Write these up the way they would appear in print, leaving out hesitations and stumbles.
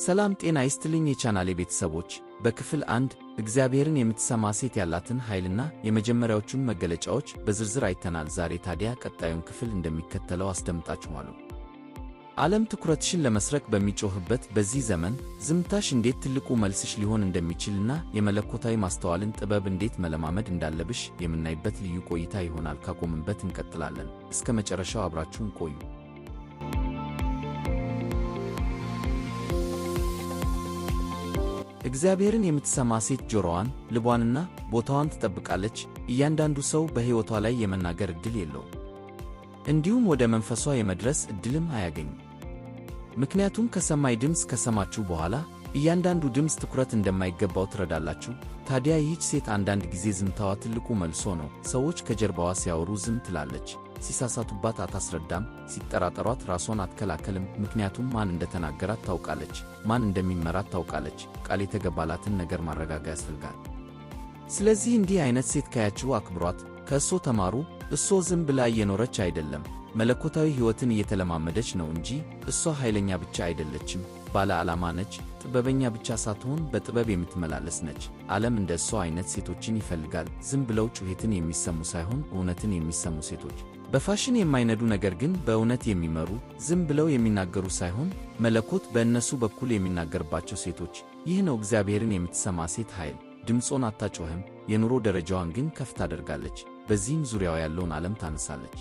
ሰላም ጤና ይስጥልኝ የቻናሌ ቤተሰቦች፣ በክፍል 1 እግዚአብሔርን የምትሰማ ሴት ያላትን ኃይልና የመጀመሪያዎቹን መገለጫዎች በዝርዝር አይተናል። ዛሬ ታዲያ ቀጣዩን ክፍል እንደሚከተለው አስደምጣችኋለሁ። ዓለም ትኩረትሽን ለመስረቅ በሚጮህበት በዚህ ዘመን ዝምታሽ እንዴት ትልቁ መልስሽ ሊሆን እንደሚችልና የመለኮታዊ ማስተዋልን ጥበብ እንዴት መለማመድ እንዳለብሽ የምናይበት ልዩ ቆይታ ይሆናል። ካቆምንበት እንቀጥላለን። እስከ መጨረሻው አብራችሁን ቆዩ። እግዚአብሔርን የምትሰማ ሴት ጆሮዋን፣ ልቧንና ቦታዋን ትጠብቃለች። እያንዳንዱ ሰው በሕይወቷ ላይ የመናገር ዕድል የለውም፣ እንዲሁም ወደ መንፈሷ የመድረስ ዕድልም አያገኝም። ምክንያቱም ከሰማይ ድምፅ ከሰማችሁ በኋላ እያንዳንዱ ድምፅ ትኩረት እንደማይገባው ትረዳላችሁ። ታዲያ ይህች ሴት አንዳንድ ጊዜ ዝምታዋ ትልቁ መልሶ ነው። ሰዎች ከጀርባዋ ሲያወሩ ዝም ትላለች። ሲሳሳቱባት አታስረዳም። ሲጠራጠሯት ራሷን አትከላከልም። ምክንያቱም ማን እንደተናገራት ታውቃለች፣ ማን እንደሚመራት ታውቃለች። ቃል የተገባላትን ነገር ማረጋገጥ ያስፈልጋል። ስለዚህ እንዲህ አይነት ሴት ካያችሁ አክብሯት፣ ከእሷ ተማሩ። እሷ ዝም ብላ እየኖረች አይደለም፣ መለኮታዊ ሕይወትን እየተለማመደች ነው እንጂ። እሷ ኃይለኛ ብቻ አይደለችም፣ ባለ ዓላማ ነች። ጥበበኛ ብቻ ሳትሆን በጥበብ የምትመላለስ ነች። ዓለም እንደ እሷ አይነት ሴቶችን ይፈልጋል። ዝም ብለው ጩኸትን የሚሰሙ ሳይሆን እውነትን የሚሰሙ ሴቶች፣ በፋሽን የማይነዱ ነገር ግን በእውነት የሚመሩ፣ ዝም ብለው የሚናገሩ ሳይሆን መለኮት በእነሱ በኩል የሚናገርባቸው ሴቶች። ይህ ነው እግዚአብሔርን የምትሰማ ሴት ኃይል። ድምፆን አታጮህም፣ የኑሮ ደረጃዋን ግን ከፍ ታደርጋለች። በዚህም ዙሪያዋ ያለውን ዓለም ታነሳለች።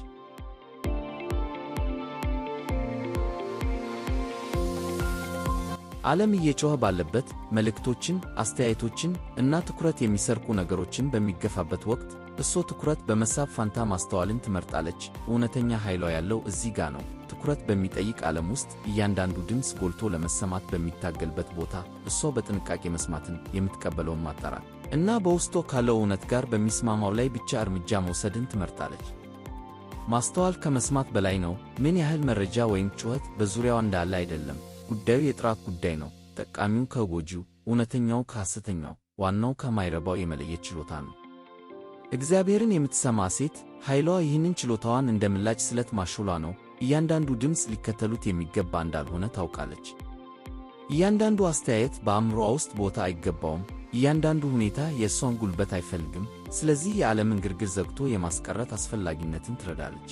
ዓለም እየጮኸ ባለበት መልእክቶችን፣ አስተያየቶችን እና ትኩረት የሚሰርቁ ነገሮችን በሚገፋበት ወቅት እሷ ትኩረት በመሳብ ፋንታ ማስተዋልን ትመርጣለች። እውነተኛ ኃይሏ ያለው እዚህ ጋ ነው። ትኩረት በሚጠይቅ ዓለም ውስጥ እያንዳንዱ ድምፅ ጎልቶ ለመሰማት በሚታገልበት ቦታ እሷ በጥንቃቄ መስማትን፣ የምትቀበለውን ማጣራት እና በውስጧ ካለው እውነት ጋር በሚስማማው ላይ ብቻ እርምጃ መውሰድን ትመርጣለች። ማስተዋል ከመስማት በላይ ነው። ምን ያህል መረጃ ወይም ጩኸት በዙሪያዋ እንዳለ አይደለም። ጉዳዩ የጥራት ጉዳይ ነው። ጠቃሚው ከጎጂው፣ እውነተኛው ከሐሰተኛው፣ ዋናው ከማይረባው የመለየት ችሎታ ነው። እግዚአብሔርን የምትሰማ ሴት ኃይሏ ይህንን ችሎታዋን እንደ ምላጭ ስለት ማሾሏ ነው። እያንዳንዱ ድምፅ ሊከተሉት የሚገባ እንዳልሆነ ታውቃለች። እያንዳንዱ አስተያየት በአእምሮዋ ውስጥ ቦታ አይገባውም። እያንዳንዱ ሁኔታ የእሷን ጉልበት አይፈልግም። ስለዚህ የዓለምን ግርግር ዘግቶ የማስቀረት አስፈላጊነትን ትረዳለች።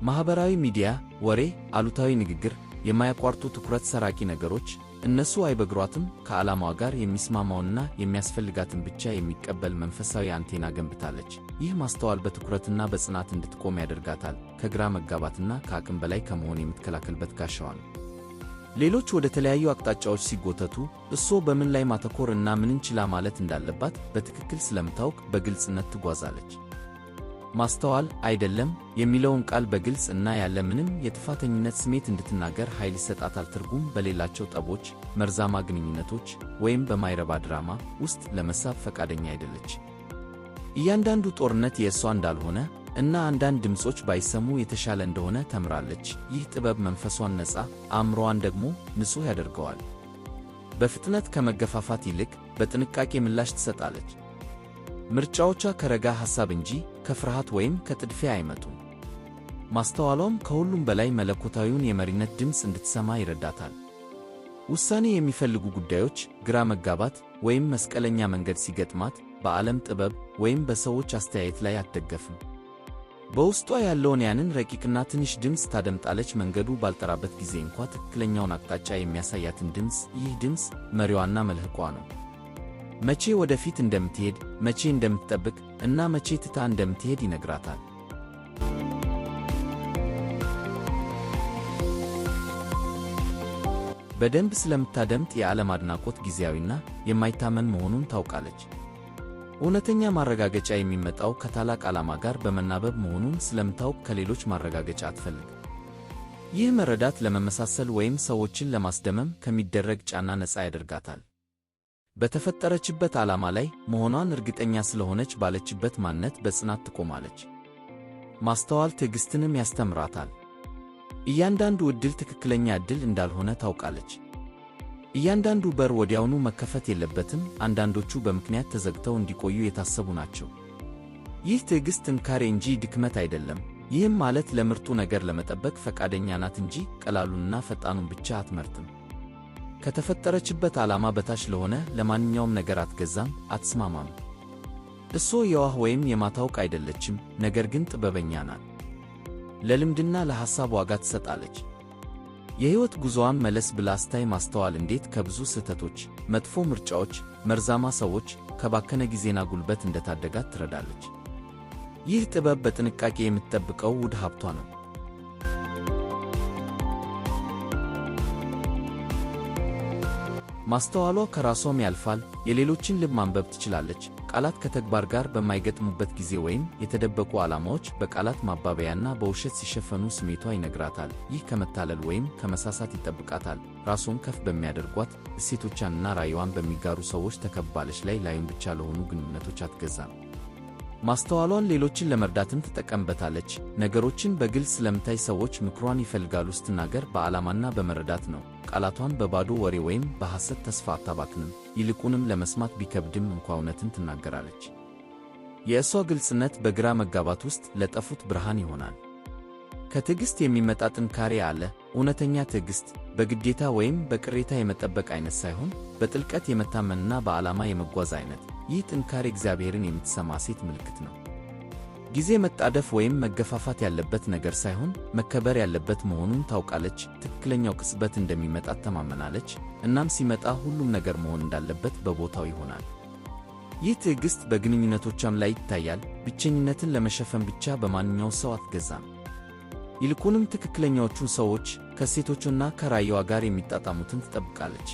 ማኅበራዊ ሚዲያ፣ ወሬ፣ አሉታዊ ንግግር፣ የማያቋርጡ ትኩረት ሰራቂ ነገሮች እነሱ አይበግሯትም። ከዓላማዋ ጋር የሚስማማውንና የሚያስፈልጋትን ብቻ የሚቀበል መንፈሳዊ አንቴና ገንብታለች። ይህ ማስተዋል በትኩረትና በጽናት እንድትቆም ያደርጋታል። ከግራ መጋባትና ከአቅም በላይ ከመሆን የምትከላከልበት ጋሻዋ ነው። ሌሎች ወደ ተለያዩ አቅጣጫዎች ሲጎተቱ እሷ በምን ላይ ማተኮር እና ምንን ችላ ማለት እንዳለባት በትክክል ስለምታውቅ በግልጽነት ትጓዛለች። ማስተዋል አይደለም የሚለውን ቃል በግልጽ እና ያለ ምንም የጥፋተኝነት ስሜት እንድትናገር ኃይል ይሰጣታል። ትርጉም በሌላቸው ጠቦች፣ መርዛማ ግንኙነቶች ወይም በማይረባ ድራማ ውስጥ ለመሳብ ፈቃደኛ አይደለች። እያንዳንዱ ጦርነት የእሷ እንዳልሆነ እና አንዳንድ ድምፆች ባይሰሙ የተሻለ እንደሆነ ተምራለች። ይህ ጥበብ መንፈሷን ነፃ፣ አእምሮዋን ደግሞ ንጹሕ ያደርገዋል። በፍጥነት ከመገፋፋት ይልቅ በጥንቃቄ ምላሽ ትሰጣለች። ምርጫዎቿ ከረጋ ሐሳብ እንጂ ከፍርሃት ወይም ከጥድፊያ አይመጡም። ማስተዋሏም ከሁሉም በላይ መለኮታዊውን የመሪነት ድምፅ እንድትሰማ ይረዳታል። ውሳኔ የሚፈልጉ ጉዳዮች፣ ግራ መጋባት ወይም መስቀለኛ መንገድ ሲገጥማት በዓለም ጥበብ ወይም በሰዎች አስተያየት ላይ አትደገፍም። በውስጧ ያለውን ያንን ረቂቅና ትንሽ ድምፅ ታደምጣለች። መንገዱ ባልጠራበት ጊዜ እንኳ ትክክለኛውን አቅጣጫ የሚያሳያትን ድምፅ። ይህ ድምፅ መሪዋና መልህቋ ነው። መቼ ወደፊት እንደምትሄድ፣ መቼ እንደምትጠብቅ እና መቼ ትታ እንደምትሄድ ይነግራታል። በደንብ ስለምታደምጥ የዓለም አድናቆት ጊዜያዊና የማይታመን መሆኑን ታውቃለች። እውነተኛ ማረጋገጫ የሚመጣው ከታላቅ ዓላማ ጋር በመናበብ መሆኑን ስለምታውቅ ከሌሎች ማረጋገጫ አትፈልግም። ይህ መረዳት ለመመሳሰል ወይም ሰዎችን ለማስደመም ከሚደረግ ጫና ነፃ ያደርጋታል። በተፈጠረችበት ዓላማ ላይ መሆኗን እርግጠኛ ስለሆነች ባለችበት ማንነት በጽናት ትቆማለች። ማስተዋል ትዕግስትንም ያስተምራታል። እያንዳንዱ ዕድል ትክክለኛ ዕድል እንዳልሆነ ታውቃለች። እያንዳንዱ በር ወዲያውኑ መከፈት የለበትም። አንዳንዶቹ በምክንያት ተዘግተው እንዲቆዩ የታሰቡ ናቸው። ይህ ትዕግስት ጥንካሬ እንጂ ድክመት አይደለም። ይህም ማለት ለምርጡ ነገር ለመጠበቅ ፈቃደኛ ናት እንጂ ቀላሉንና ፈጣኑን ብቻ አትመርጥም። ከተፈጠረችበት ዓላማ በታች ለሆነ ለማንኛውም ነገር አትገዛም፣ አትስማማም። እሷ የዋህ ወይም የማታውቅ አይደለችም፣ ነገር ግን ጥበበኛ ናት። ለልምድና ለሐሳብ ዋጋ ትሰጣለች። የሕይወት ጉዞዋን መለስ ብላ ስታይ ማስተዋል እንዴት ከብዙ ስህተቶች፣ መጥፎ ምርጫዎች፣ መርዛማ ሰዎች፣ ከባከነ ጊዜና ጉልበት እንደታደጋት ትረዳለች። ይህ ጥበብ በጥንቃቄ የምትጠብቀው ውድ ሀብቷ ነው። ማስተዋሏ ከራሷም ያልፋል። የሌሎችን ልብ ማንበብ ትችላለች። ቃላት ከተግባር ጋር በማይገጥሙበት ጊዜ ወይም የተደበቁ ዓላማዎች በቃላት ማባበያና በውሸት ሲሸፈኑ ስሜቷ ይነግራታል። ይህ ከመታለል ወይም ከመሳሳት ይጠብቃታል። ራሷን ከፍ በሚያደርጓት እሴቶቿንና ራዕይዋን በሚጋሩ ሰዎች ተከባለች። ላይ ላዩን ብቻ ለሆኑ ግንኙነቶች አትገዛም። ማስተዋሏን ሌሎችን ለመርዳትም ትጠቀምበታለች። ነገሮችን በግልጽ ስለምታይ ሰዎች ምክሯን ይፈልጋሉ። ስትናገር በዓላማና በመረዳት ነው። ቃላቷን በባዶ ወሬ ወይም በሐሰት ተስፋ አታባክንም። ይልቁንም ለመስማት ቢከብድም እንኳ እውነትን ትናገራለች። የእሷ ግልጽነት በግራ መጋባት ውስጥ ለጠፉት ብርሃን ይሆናል። ከትዕግሥት የሚመጣ ጥንካሬ አለ። እውነተኛ ትዕግሥት በግዴታ ወይም በቅሬታ የመጠበቅ አይነት ሳይሆን በጥልቀት የመታመንና በዓላማ የመጓዝ አይነት። ይህ ጥንካሬ እግዚአብሔርን የምትሰማ ሴት ምልክት ነው። ጊዜ መጣደፍ ወይም መገፋፋት ያለበት ነገር ሳይሆን መከበር ያለበት መሆኑን ታውቃለች። ትክክለኛው ቅጽበት እንደሚመጣ ትተማመናለች። እናም ሲመጣ ሁሉም ነገር መሆን እንዳለበት በቦታው ይሆናል። ይህ ትዕግሥት በግንኙነቶቿም ላይ ይታያል። ብቸኝነትን ለመሸፈን ብቻ በማንኛውም ሰው አትገዛም። ይልቁንም ትክክለኛዎቹን ሰዎች ከሴቶቹና ከራዕይዋ ጋር የሚጣጣሙትን ትጠብቃለች።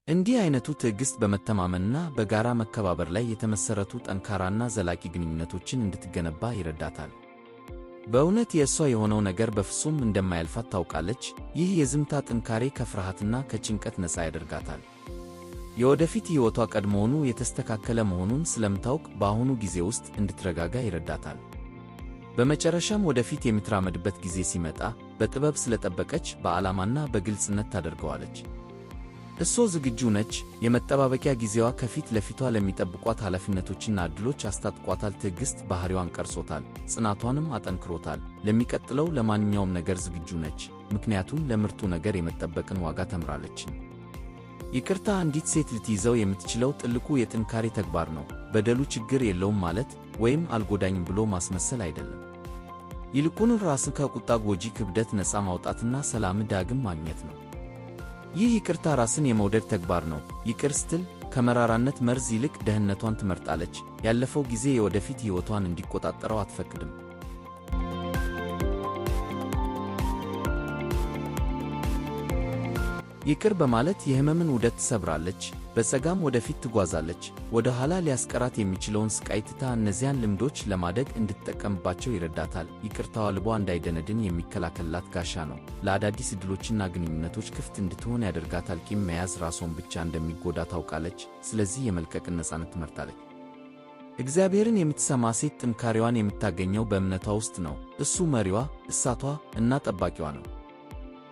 እንዲህ አይነቱ ትዕግሥት በመተማመንና በጋራ መከባበር ላይ የተመሠረቱ ጠንካራና ዘላቂ ግንኙነቶችን እንድትገነባ ይረዳታል። በእውነት የእሷ የሆነው ነገር በፍጹም እንደማያልፋት ታውቃለች። ይህ የዝምታ ጥንካሬ ከፍርሃትና ከጭንቀት ነፃ ያደርጋታል። የወደፊት ሕይወቷ ቀድሞውኑ የተስተካከለ መሆኑን ስለምታውቅ በአሁኑ ጊዜ ውስጥ እንድትረጋጋ ይረዳታል። በመጨረሻም ወደፊት የምትራመድበት ጊዜ ሲመጣ በጥበብ ስለጠበቀች በዓላማና በግልጽነት ታደርገዋለች። እሷ ዝግጁ ነች። የመጠባበቂያ ጊዜዋ ከፊት ለፊቷ ለሚጠብቋት ኃላፊነቶችና ዕድሎች አስታጥቋታል። ትዕግሥት ባህሪዋን ቀርጾታል፣ ጽናቷንም አጠንክሮታል። ለሚቀጥለው ለማንኛውም ነገር ዝግጁ ነች፣ ምክንያቱም ለምርጡ ነገር የመጠበቅን ዋጋ ተምራለች። ይቅርታ አንዲት ሴት ልትይዘው የምትችለው ጥልቁ የጥንካሬ ተግባር ነው። በደሉ ችግር የለውም ማለት ወይም አልጎዳኝም ብሎ ማስመሰል አይደለም። ይልቁን ራስን ከቁጣ ጎጂ ክብደት ነፃ ማውጣትና ሰላም ዳግም ማግኘት ነው። ይህ ይቅርታ ራስን የመውደድ ተግባር ነው። ይቅር ስትል ከመራራነት መርዝ ይልቅ ደህንነቷን ትመርጣለች። ያለፈው ጊዜ የወደፊት ሕይወቷን እንዲቆጣጠረው አትፈቅድም። ይቅር በማለት የሕመምን ውደት ትሰብራለች፣ በጸጋም ወደፊት ትጓዛለች። ወደ ኋላ ሊያስቀራት የሚችለውን ስቃይ ትታ እነዚያን ልምዶች ለማደግ እንድትጠቀምባቸው ይረዳታል። ይቅርታዋ ልቧ እንዳይደነድን የሚከላከልላት ጋሻ ነው። ለአዳዲስ ዕድሎችና ግንኙነቶች ክፍት እንድትሆን ያደርጋታል። ቂም መያዝ ራሷን ብቻ እንደሚጎዳ ታውቃለች። ስለዚህ የመልቀቅን ነፃነት ትመርጣለች። እግዚአብሔርን የምትሰማ ሴት ጥንካሬዋን የምታገኘው በእምነቷ ውስጥ ነው። እሱ መሪዋ፣ እሳቷ እና ጠባቂዋ ነው።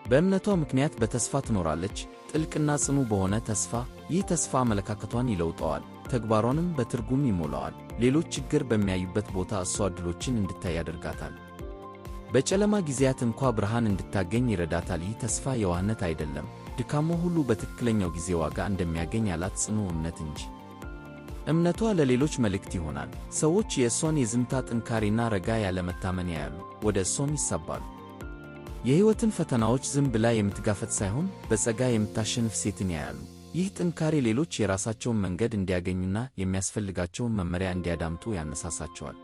በእምነቷ ምክንያት በተስፋ ትኖራለች፣ ጥልቅና ጽኑ በሆነ ተስፋ። ይህ ተስፋ አመለካከቷን ይለውጠዋል፣ ተግባሯንም በትርጉም ይሞላዋል። ሌሎች ችግር በሚያዩበት ቦታ እሷ ዕድሎችን እንድታይ ያደርጋታል። በጨለማ ጊዜያት እንኳ ብርሃን እንድታገኝ ይረዳታል። ይህ ተስፋ የዋህነት አይደለም፣ ድካሟ ሁሉ በትክክለኛው ጊዜ ዋጋ እንደሚያገኝ ያላት ጽኑ እምነት እንጂ። እምነቷ ለሌሎች መልእክት ይሆናል። ሰዎች የእሷን የዝምታ ጥንካሬና ረጋ ያለ መታመን ያያሉ፣ ወደ እሷም ይሳባሉ። የሕይወትን ፈተናዎች ዝም ብላ የምትጋፈጥ ሳይሆን በጸጋ የምታሸንፍ ሴትን ያያሉ። ይህ ጥንካሬ ሌሎች የራሳቸውን መንገድ እንዲያገኙና የሚያስፈልጋቸውን መመሪያ እንዲያዳምጡ ያነሳሳቸዋል።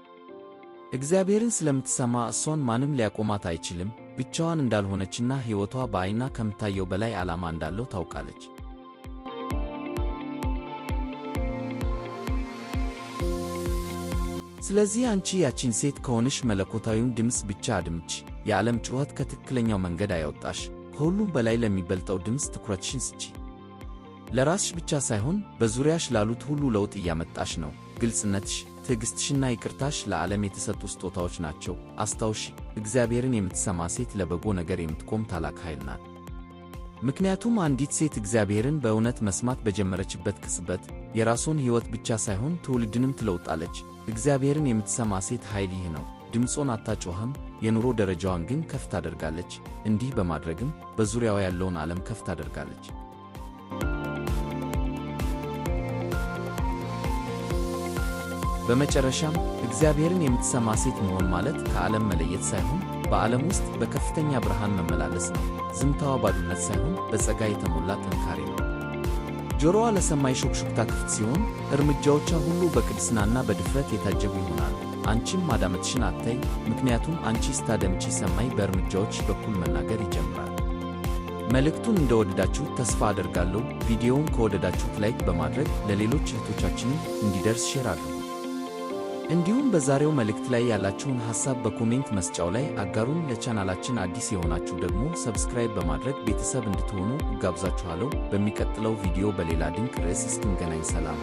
እግዚአብሔርን ስለምትሰማ እሷን ማንም ሊያቆማት አይችልም። ብቻዋን እንዳልሆነችና ሕይወቷ በዓይኗ ከምታየው በላይ ዓላማ እንዳለው ታውቃለች። ስለዚህ አንቺ ያቺን ሴት ከሆንሽ መለኮታዊውን ድምፅ ብቻ አድምጪ። የዓለም ጩኸት ከትክክለኛው መንገድ አያውጣሽ። ከሁሉም በላይ ለሚበልጠው ድምፅ ትኩረትሽን ስጪ። ለራስሽ ብቻ ሳይሆን በዙሪያሽ ላሉት ሁሉ ለውጥ እያመጣሽ ነው። ግልጽነትሽ፣ ትዕግሥትሽና ይቅርታሽ ለዓለም የተሰጡ ስጦታዎች ናቸው። አስታውሺ፣ እግዚአብሔርን የምትሰማ ሴት ለበጎ ነገር የምትቆም ታላቅ ኃይል ናት። ምክንያቱም አንዲት ሴት እግዚአብሔርን በእውነት መስማት በጀመረችበት ቅጽበት የራሷን ሕይወት ብቻ ሳይሆን ትውልድንም ትለውጣለች። እግዚአብሔርን የምትሰማ ሴት ኃይል ይህ ነው። ድምጿን አታጮህም፣ የኑሮ ደረጃዋን ግን ከፍ ታደርጋለች። እንዲህ በማድረግም በዙሪያዋ ያለውን ዓለም ከፍ ታደርጋለች። በመጨረሻም እግዚአብሔርን የምትሰማ ሴት መሆን ማለት ከዓለም መለየት ሳይሆን በዓለም ውስጥ በከፍተኛ ብርሃን መመላለስ ነው። ዝምታዋ ባዶነት ሳይሆን በጸጋ የተሞላ ጥንካሬ ነው። ጆሮዋ ለሰማይ ሹክሹክታ ክፍት ሲሆን፣ እርምጃዎቿ ሁሉ በቅድስናና በድፍረት የታጀቡ ይሆናሉ። አንቺም ማዳመጥሽን አትተይ፣ ምክንያቱም አንቺ ስታደምጪ ሰማይ በእርምጃዎች በኩል መናገር ይጀምራል። መልእክቱን እንደወደዳችሁት ተስፋ አደርጋለሁ። ቪዲዮውን ከወደዳችሁት like በማድረግ ለሌሎች እህቶቻችንም እንዲደርስ share አድርጉ። እንዲሁም በዛሬው መልእክት ላይ ያላችሁን ሐሳብ በ comment መስጫው ላይ አጋሩን። ለቻናላችን አዲስ የሆናችሁ ደግሞ subscribe በማድረግ ቤተሰብ እንድትሆኑ እጋብዛችኋለሁ። በሚቀጥለው ቪዲዮ በሌላ ድንቅ ርዕስ እስክንገናኝ ሰላም።